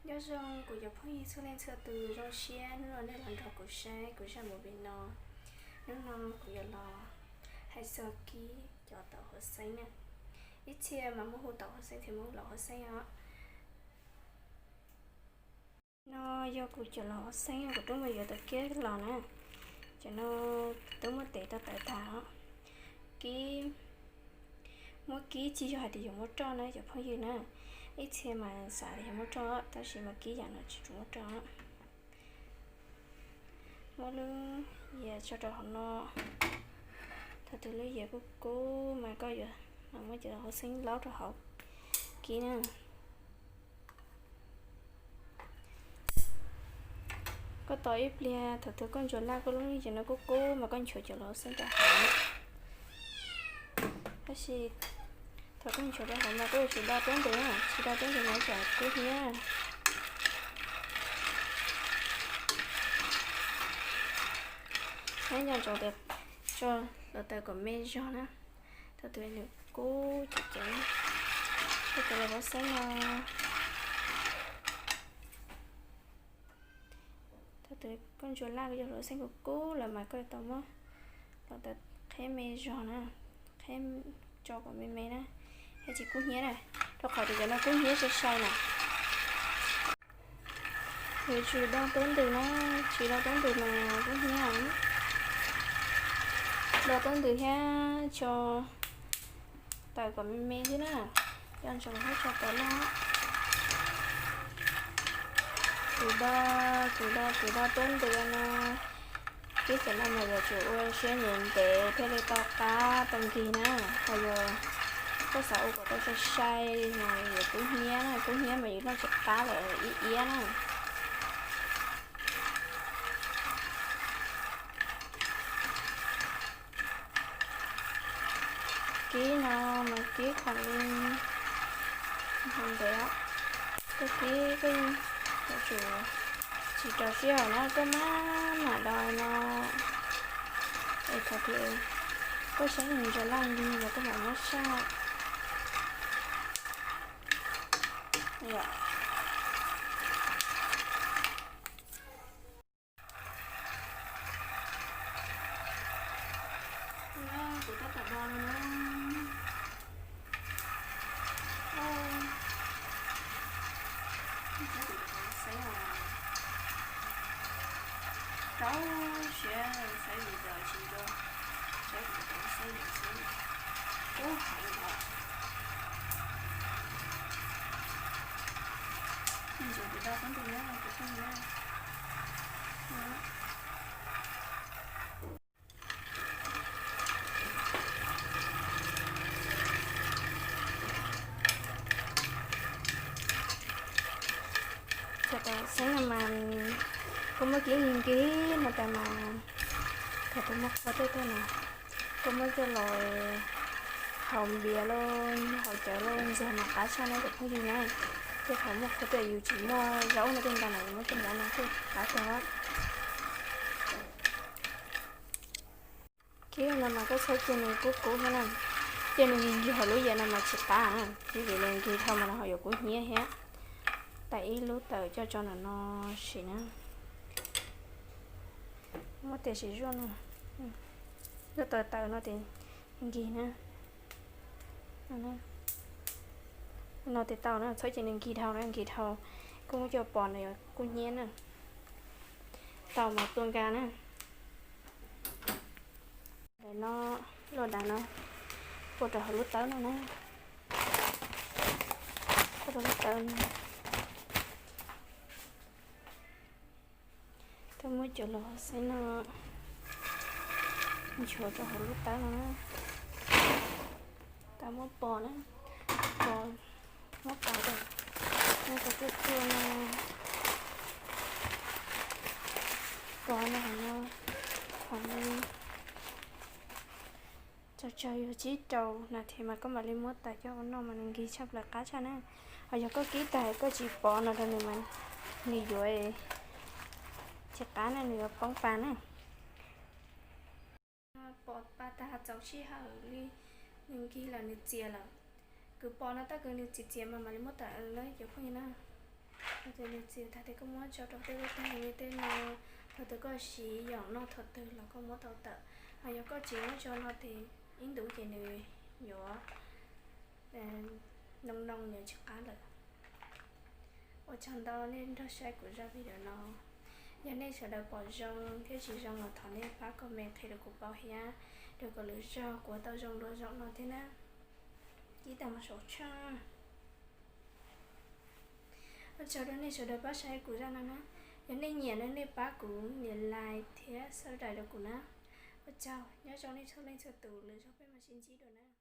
Nyob zoo kuv cov phooj ywg txhua leej txhua tus, zoo siab hnub no nej los nrog kuv saib kuv zaj movie no. Hnub no kuv yuav los hais txog kib cov tauv hauv xeeb na. Ib txhia mas muaj hu tauv hauv xeeb thiab muaj hu lauv hauv xeeb os. No yog kuv cov lauv hauv xeeb kuv twb mus yuav tom kiab los na. Cov no twb muab tev tau tawv tag os. Kib, muab kib tsis yog hais tias yuav muab roj na cov phooj ywg na. Ib txhia mas xav tias yuav muab roj tab sis mas kib yam no tsis tshua muab roj. Muab lub yias tso rau hauv no. Thaum twg lub yias kub kub mas koj yuav muab cov hauv xeeb laub rau hauv kib na. Koj tos ib pliag, thaum twg koj ntsuas laj koj lub yias no kub kub mas koj nchuav cov lauv hauv xeeb rau hauv. Tab sis thaum koj nchuav rau hauv mas koj yuav tsum do tuab ntws na, tsis do tuab ntws mas tsam kub hnyiab. Saib nco ntsoov tias tso hluav taws kom me zog na, thaum twg nws kub ceev ceev, koj cov lauv hauv xeeb no. Thaum twg koj ntsuas laj koj cov lauv hauv xeeb kub kub lawm mas koj yuav tau muab hluav taws qheb me zog na, qheb tso kom me me na, thiaj tsis kub hnyiab na, rau qhov tias cov no kub hnyiab sai sai na. Yuav tsum do tuab ntws na, tsis do tuab ntws mas kub hnyiab. Do tuab ntws thiab tso tawm kom me me xwb na, cov ntsoov thiab tso tawm loj. Kuv do, kuv do, kuv do tuab ntws no, kib cov no mas yuav tsum ua siab ntev ntev thiaj li tau qab tau nkig na. Ho yog koj xav ua kom tau sai sai mas yuav kub hnyiab na, kub hnyiab mas yus noj tsis qab lawm ib iab na. Kib no mas kib qhov li ntev, koj kib koj yuav tsum tsis rau sij hawm na, koj maj mam do no es thaum twg koj saib nws ntsuas laj nkig los koj mam muab saj. Kuv tab tom do no na. Rau siab xaiv video tsis nco, saib kuv tab tom xaiv video xwb. Kub heev os. Ntsuas kuv do kub ntug na, kuv pheej na. Cov tauv hauv xeeb no mas kuv muab kib nkig nkig no tas mas thaum kuv muab qhuav tuaj tuaj no, kuv muab coj los haus npias los haus cawv los ntxuag mas qab tshaj na cov phooj ywg na. Tej thaum muaj qhuav tuaj yus tsis muaj zaub no tej ntawd na yus muab coj mus no thiaj qab tag. Kib no mas koj txhob cia nws kub kub thiab na, cia nws nkig nkig hauv lub yias no mas tsis qab na, vim nws nkig dhau mas nws ho yuav kub hnyiab thiab. Tais ib lub tawm coj tso ntawm no sim na. Muab tes sim zuaj no, zuaj tawm tawm no tes nkig na. No tes tau na, txhob cia nws nkig dhau na, nkig dhau koj muab coj pov no yuav kub hnyiab na. Tau mas tua nka na. Daim no, lub daim no, pua rau hauv lub tawb no na. Pua rau lub tawb no. Tau muab cov lauv hauv xeeb no nchuav rau hauv lub tawb no na. Tau muab pov na, pov, muab pov rau, muab rau tuaj tuaj no. Pov no hauv no, hauv no. Tsaug tsaug yog tsib rau nas this mas koj mam li muab tas coj ua noj mas nws nkig tshaj plaws qab tshaj na. Ho yog koj kib tas koj tsis pov no rau nws mas nws yuav tsis qab na, nws yuav poob pas na. Pov pas tag txaus sij hawm li, nws nkig lawm nws txias lawm. Kwv pov no tab kwv nws txias txias mas mam li muab tas na cov phooj ywg na. Ces nws txiv tag ces koj muab tso rau tej lub tag li tej no, thaum twg koj siv yom noj thaum twg los koj muab tau tawm. Ho yog koj tsis muab tso no ces ib ntus ces nws yuav noo noo yuav tsis qab lawm. Ua tsaug ntau nej nrog saib kuv zaj video no. Yog nej sawv daws pom zoo thiab tsis zoo los thov nej pab comment qhia rau kuv paub thiab, rau kom lwm zaug kuv tau zoo dua zaum no thiab na. Ib tag mus saum tsha. Ua tsaug rau nej sawv daws pab saib kuv zaj no na. Yog nej nyiam no nej pab kuv nias like thiab subscribe rau kuv na. Ua tsaug, nyob zoo nej txhua leej txhua tus, lwm zaug peb mam sib ntsib dua na.